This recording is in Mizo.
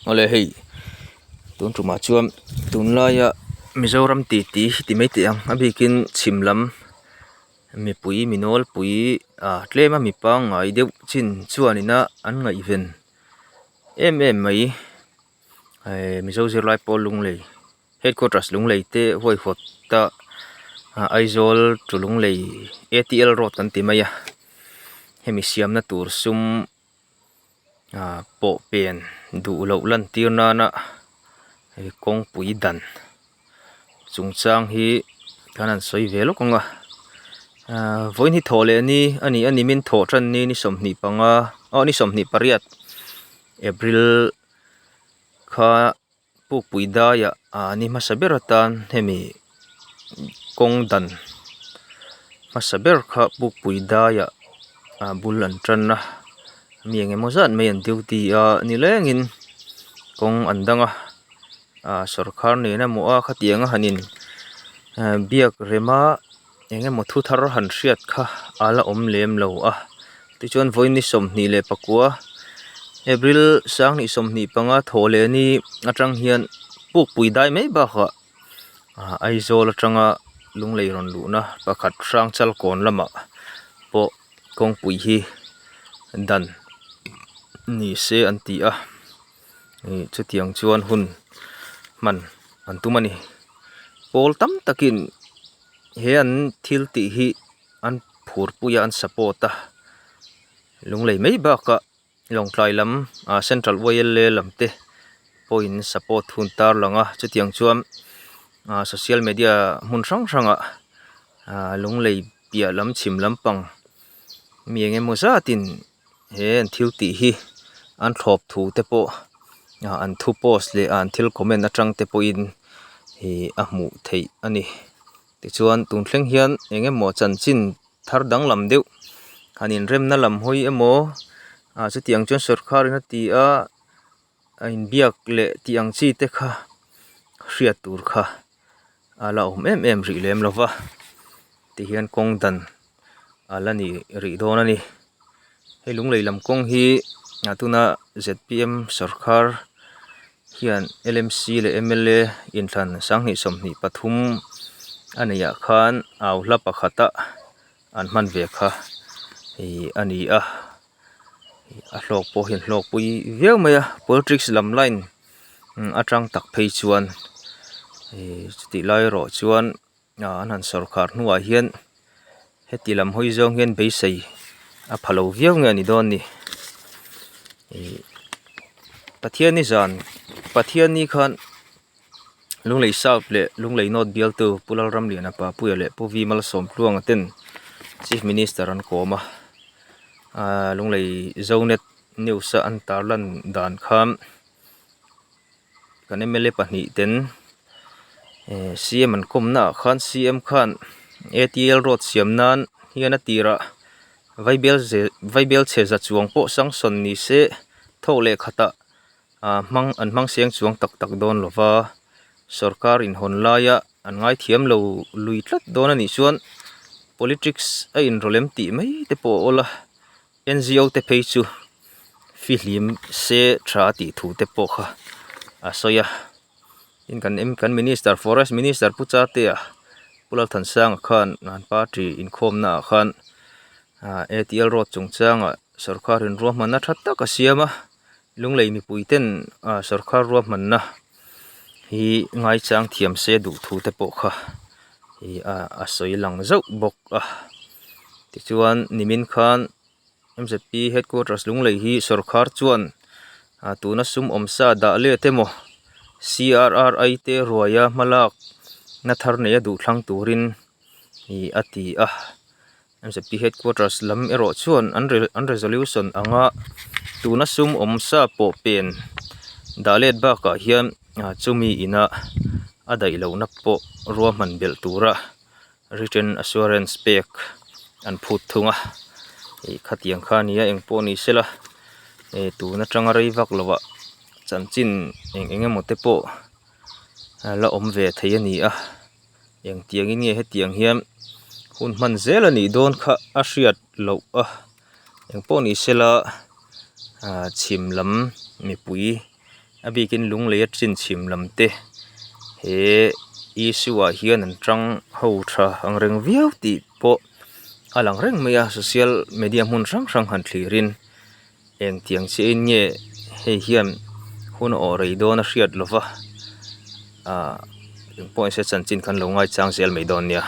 Awle hei tun tumah chuan tunlaia Mizoram titi ti mai teh ang a bikin chhim lam mipui mi nawlpui ah tlem a mi pangngai deuh chin chuanina an ngaihven em em mai eh Mizo zirlai pawl lunglei headquarters lunglei te huaihawt a Aizawl to Lunglei A_T_L road kan ti mai a hemi siamna tur sum ah pawh pen duh loh lan tir nana hei kawngpui dan chungchang hi kan han sawi ve lawk ang a ah vawiin hi thawh leh ni a ni a nimin thawh tan ni ni 25 aw ni 28 April kha. Pukpui daiah ah ni hmasa ber atan hemi kawng dan hmasa ber kha pukpui daiah ah bul an tan a mi eng emaw zat mai an duty a nilengin kawng an dang a ah sawrkar nen emaw a khatiang a han in biak rem a. Eng emaw thu thar han hriat kha a la awm lem lo a tichuan vawiin ni 29 April 2025 thawh leh ni atang hian pukpui dai mai bakah ah Aizawl atanga Lunglei rawn luhna pakhat Hrangchal kawn lamah pawh kawngpui hi dan ni se an ti a ih chutiang chuan hun hman an tum a ni pawl tam takin. He an thil tih hi an phur pui a an support a lunglei mai bakah lawngtlai lam ah central Y_L_A lam te pawhin support hun tar lang a chutiang chuan ah social media hmun hrang hrangah ah lunglei piah lam chhim lampang mi eng emaw zatin. He an thil tih hi an thlawp thu te pawh ah an thu post leh an thil comment atang te pawhin ih a hmuh theih a ni tichuan tun thleng hian eng emaw chanchin thar danglam deuh han inremna lam hawi emaw ah chutiang chuan sawrkar in a ti a a inbiak leh tih ang chi te kha hriat tur kha a la awm em em rih lem lo va tihian kawng dan a la ni rih dawn a ni hei lunglei lam kawng hi a tuna Z_P_M sawrkar hian L_M_C leh M_L_A inthlan 2023 a neih ah khan au hla pakhata an hman ve kha ih a ni a a hlawk pawh hi an hlawk pui viau mai a politics lam line atang tak phei chuan ih chutih lai erawh chuan an han sawrkhar hnuah hian heti lam hawi zawng hian beisei a pha lo viau nge a ni dawn ni ih Pathianni zan Pathianni khan Lunglei South leh Lunglei North bialtu Pu Lalramliana Papuia leh Pu V Malsawmtluanga ten Chief Minister an kawm a aaa Lunglei Zonet News a an tarlan dan khan kan mla pahnih ten eh cm an kawmna ah khan cm khan atl road siam nan hian a tirah vaibel ze vaibel chhe za chuang pawh sanction ni se thawk leh khatah ah hmang an hmang seng chuang tak tak dawn lo va sawrkar inhawn laia an ngaithiam lo lui tlat dawn a nih chuan politics a inrawlem tih mai te pawh a awl a. N_G_O te phei chu fihlim se tha tih thu te pawh kha a sawi a tin kan m kan minister forest minister pu Chatea Pu Lalthansanga khan an party inkhawmna ah khan ah A_T_L road chungchangah sawrkar in ruahmanna tha tak a siam a lunglei mipui ten ah sawrkar ruahmanna hi ngaichang thiam se duh thu te pawh kha ih a sawi lang zauh bawk a tichuan nimin khan M_Z_P headquarters lunglei hi sawrkhar chuan ah tuna sum awm sa dah let emaw C_R_R_I te ruaia hmalak na thar neia duh thlang turin ih a ti a. M_Z_P headquarters lam erawh chuan an an resolution anga tuna sum awm sa pawh pen dah let bakah hian ah chumi ina a daih lohna pawh ruahman belh tura written assurance pek an phut thung a ih khatiang kha nia engpawh ni sela eh tun atanga rei vak lovah chanchin eng eng emaw te pawh la awm ve thei a ni a. Engtiangin nge hetiang hian hun hman zel a nih dawn kha a hriat loh a engpawh ni sela ah chhim lam mipui A bikin lunglei a chin chhim lam te he issue ah hian an tang ho tha ang reng viau tih pawh a lang reng mai a social media hmun hrang hrang han thlir in engtiang chiah in nge hei hian hun a awh rei dawn a hriat lo va ahh engpawh nise chanchin khan lo ngaichang zel mai dawn nia.